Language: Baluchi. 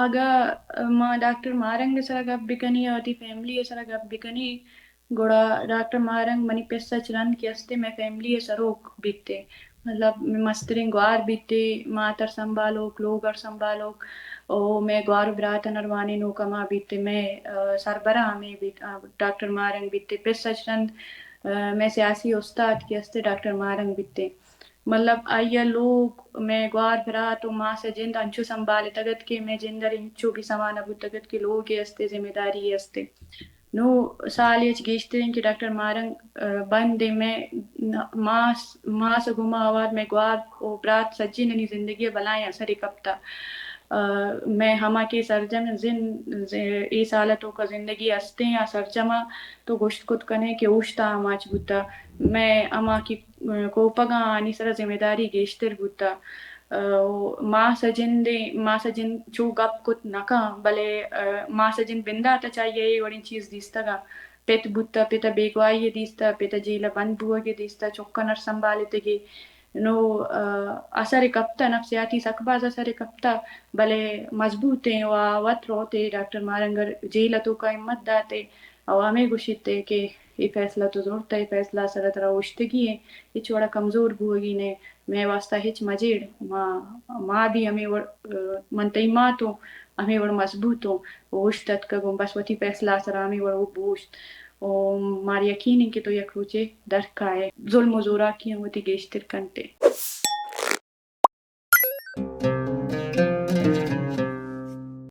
اگاں ما ڈاکٹر ماہرنگ ءِ سرا گپ بکنیں یا وتی فیملی ءِ سرا گپ بکنیں، گڑا ڈاکٹر ماہرنگ منی پس ءَ چہ رند کہ استے مئے فیملی ءِ سروک بیتے۔ مطلب مستریں گوار بیتے، ماتر سنبھالوک، لوگر سنبھالوک، او مئے گوار و براتاں روانینوک ہما بیتے، مئے، آ، سربراہ ہمے بیت، آ، ڈاکٹر ماہرنگ بیتے۔ پس ءَ چہ رند، آ، مئے سیاسی استاد کہ استے ڈاکٹر ماہرنگ بیتے۔ مطلب آئی ءَ لوگ، مئے گوار برات و ماس ءِ جند انچو سنبھالتگ ات کہ مئے جند ءَ انچو بھی سما نہ بوتگ ات کہ لوگے استے، ذمہ داری استے۔ نوں سال اچ گیشتر انت کہ ڈاکٹر ماہرنگ، آ، بند انت۔ مئے ن-، ماس، ماس ءَ گوما ہوار مئے گوار و برات سجینانی زندگی ءَ بلاہیں اثرے کپتہ۔ آ، مئے ہما کہ سرجم زند، ز-، اے سال ءِ توکا زندگی استیں آ سرجم ءَ تو گوشت کت کن ئے کہ اوشت ءَ آماچ بوتہ۔ مئے ہما کہ کوپگاں آنی سرا ذمہ داری گیشتر بوتہ۔ آ، و ماس ءِ جندے، ماس ءِ جند چو گپ کت نہ کن، بلے، آ، ماس ءِ جند بندات ءَ چہ آئی ءَ اے وڑیں چیز دیستگاں۔ پت بوتہ، پت ءِ بیگواہی ءَ دیستہ، پت ءِ جیل ءَ بند بوہگ ءَ دیستہ، چک ءَ نر سنبھالتگی۔ نوں، آ، اثر کپتہ، نفسیاتی سک باز اثر کپتہ، بلے مضبوط ایں و آ وت روت ئے، ڈاکٹر ماہرنگ ءَ جیل ءِ توکا ہمت دات ئے۔ او ہمے گوشیت ئے کہ اے فیصلہ تو زرتہ، اے فیصلہ ءِ سرا ترا اوشتگی ایں، ہچ وڑا کمزور بوہگی نہ، مئے واسطہ ہچ مجیڑ، ما، ما بھی ہمے وڑ، آ، من تئی مات اوں، ہمے وڑ مضبوط اوں، اوشت اتکگ اوں، بس وتی فیصلہ ءِ سرا ہمے وڑ بوشت۔ او مارا یقین ایں کہ تو یک روچے در کائے، ظلم و زوراکیاں وتی گیشتر کنت ئے۔